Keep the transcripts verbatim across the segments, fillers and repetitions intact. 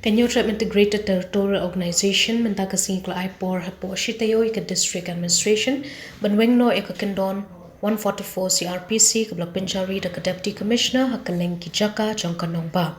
Ka Hynñiewtrep Integrated Territorial Organization mynta ka sngi ka la ai por hapoh shi taïew ïa ka District Administration ban weng noh ïa ka kyndon one forty-four C R P C kaba la pynjari da ka Deputy Commissioner ha kylleng ki jaka jong ka nongbah.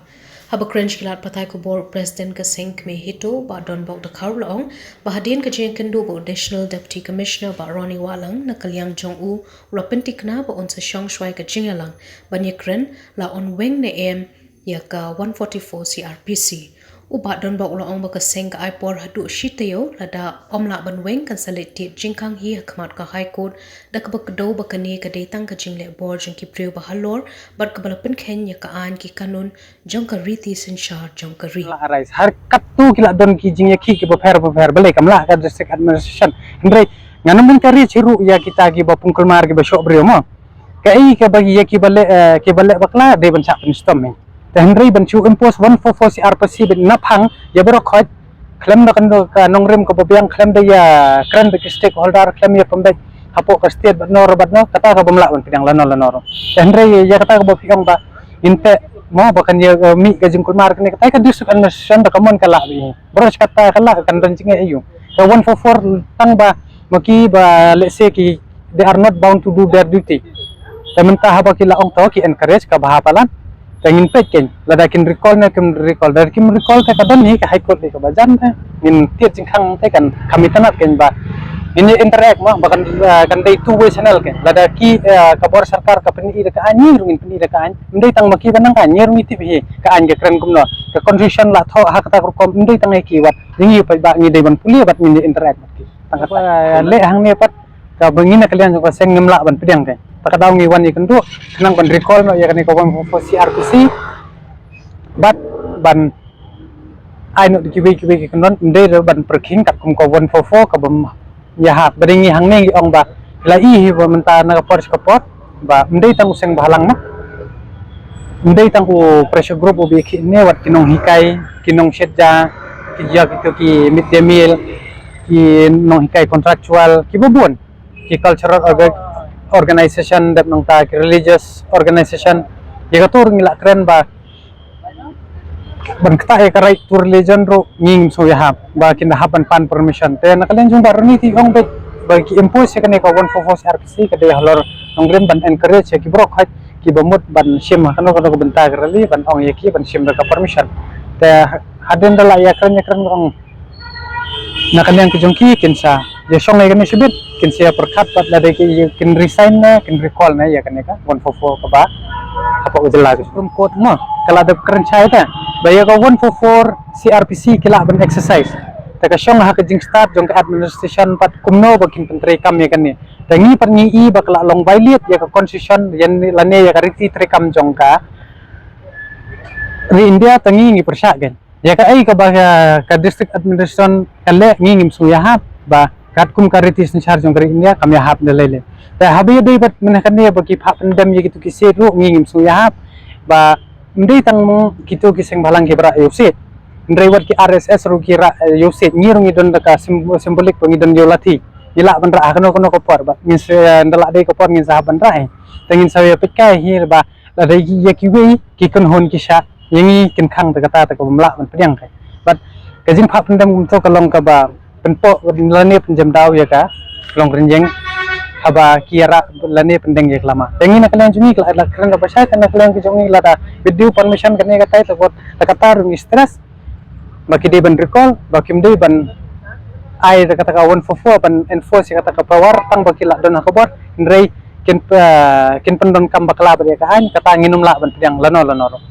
Haba kren sha ki lad pathai khubor, President ka seng Kmie Hito, Bah Donbok Dkhar, u la ong ba hadien ka jingïakynduh bad u Additional Deputy Commissioner Bah Ronnie Wahlang, na ka liang jong u u la pynthikna ba un sa shong shuwa ïa ka jingïalang ban ïakren la un weng ne em ïa ka one forty-four C R P C. U Bah Donbok u la ong ba ka seng ka ai por haduh shi taïew, lada ym lah ban weng kan sa leit tied jingkhang hi ha khmat ka High Court, da kaba kdew ba kane ka dei tang ka jingleh bor jong ki briew ba halor bad kaba la pynkheiñ ïa ka aiñ ki kanun jong ka riti synshar jong ka ri. La arise, ha katto ki la don ki jingïakhih kiba pher ba pher, balei kam lah ka District Administration. Hynrei ngan ym encourage hi ruh ïa kita kiba pung kulmar kiba shoh briew mo. Kaei kaba ïa kiba leh, eh, kiba leh bakla dei ban shah pynshitom hi. Te hynrei ban shu impose one forty-four C R P C beit na phang ïa baroh khoit, khlem da ka nongrim kaba biang, khlem da ïakren bad ki stakeholder, khlem ïa pynbeit hapoh ka state bad noh bad noh, kata ka bym lah ban pdiang lano lano ruh. Te hynrei ïa kata kaba phi ong ba ngin teh mo ba kan ïa, eh, mih ka jingkulmar kane, kata ka District Administration da ka mon ka lah beit hi. Baroh shi katta ka lah, kan don jingeh aiu. Ka one forty-four tang ba ma ki ba, let's say, ki, they are not bound to do their duty. Te mynta haba ki la ong, to ki encourage ka bha palat. Te ngin peit kein lada kin recall ne kim recall. Lada kim recall te ka don hi ka High Court dei kaba jan te. Ngin tied jingkhang te kan kham itynnad kein ba ngin ïa interact mo, ba kan, eh, kan dei two way channel kein. Lada ki, eh, ka bor sorkar ka pyni da ka aiñ, ngi ruh ngin pyni da ka aiñ. Ym dei tang ma ki ban nang ka aiñ, ngi ruh ngi tip hi ka aiñ ka kren kumno. Ka constitution la thoh ha kata ka rukom, ym dei tang ïa ki, wat ïa ngi pat ba ngi dei ban pule bad ngin ïa interact bad ki. Tang kata. Ba leh hangne pat, kaba ngi na ka liang jong ka seng ngim lah ban pdiang te. Ta ka daw ngi wan ïakynduh khnang ban recall noh ïa kane ka one forty-four C R P C bad ban ai noh da kiwei kiwei ki kyndon, ym dei ban pyrkhing katkum ka one forty-four kaba ym ïahap. Ba dei ngi hangne ngi ong ba la i hi ba mynta na ka por sha ka por ba ym dei tang u seng bhalang mo, ym dei tang u pressure group uba ïakhih ne, wat ki nonghikai, ki nongshet ja, ki ja kito ki mid day meal, ki nonghikai contractual, kiba bun, ki cultural orga-, organization, dep nangta ki religious organization. Ïa kato ruh ngi la kren ba ban ktah ïa ka right to religion ruh ngi ngim sngewïahap ba kin da hap ban pan permission. Te na ka liang jong Bah Ronnie te ong beit ba ki impose ïa kane ka one forty-four C R P C ka dei halor nongrim ban encourage ïa ki baroh khoit kiba mut ban shim ha kano kano ka bynta ka rally, ban ong ïa ki ban shim da ka permission. Te hadien da la ïakren ïakren ong na ka liang ki jong ki kin sa ïa shong ïa kane shibit, kin sa ïa pyrkhat pat lada ki kin resign ne kin recall ne ïa kane ka one forty-four kaba hapoh ka jylla ka Supreme Court mo ka la dep kren shai te ba ïa ka one forty-four C R P C ki lah ban exercise. Te ka shong ha ka jingstad jong ka administration pat kumno ba kin pyntreikam ïa kane. Te ngi pat ngi i ba ka la long violate ïa ka constitution, ïa lane ïa ka riti treikam jong ka ri India, te ngi ngi pyrshah kein. Ïa kaei kaba ka, ka district administration ka leh ngi ngim sngewïahap ba katkum ka riti synshar jong ka ri India kam ïahap da lei lei. Te haba ïadei bad mynne kane ba ki phah pyndem ïa kito ki siej ruh ngi ngim sngewïahap ba ym dei tang mo kito ki seng bhalang kiba rah ïa u siej. Hynrei wat ki R S S ruh ki rah ïa u siej, ngi ruh ngi don da ka sim-, symbolic ba ngi don ïa u lathi. Ngi lah ban rah ha kano kano ka por ba ngin sa, ynda lah dei ka por ngin sa hap ban rah hi. Te ngin sa ïa pyrkhat hi ba lada ïa kiwei ki kynhun ki shah ïa ngi kin khang te kata te ka bym lah ban pdiang. Bad ka jingphah pyndem kumto ka long kaba pynpoh lane pynjem daw ïa ka longrynïeng haba ki ïarah lane pyndeng ïa ka lama. Te ngi na ka liang jong ngi ka la kren kaba shai, te na ka liang jong ngi lada bit dei permission kane katai te bad te kata ruh ngi stress ba ki dei ban recall, ba kim dei ban ai da kata ka one forty-four ban enforce ïa kata ka power tang ba ki la don ha ka bor, hynrei kin, eh, kin pyndonkam bakla bad ïa ka aiñ, kata ngin ym lah ban pdiang lano lano ruh.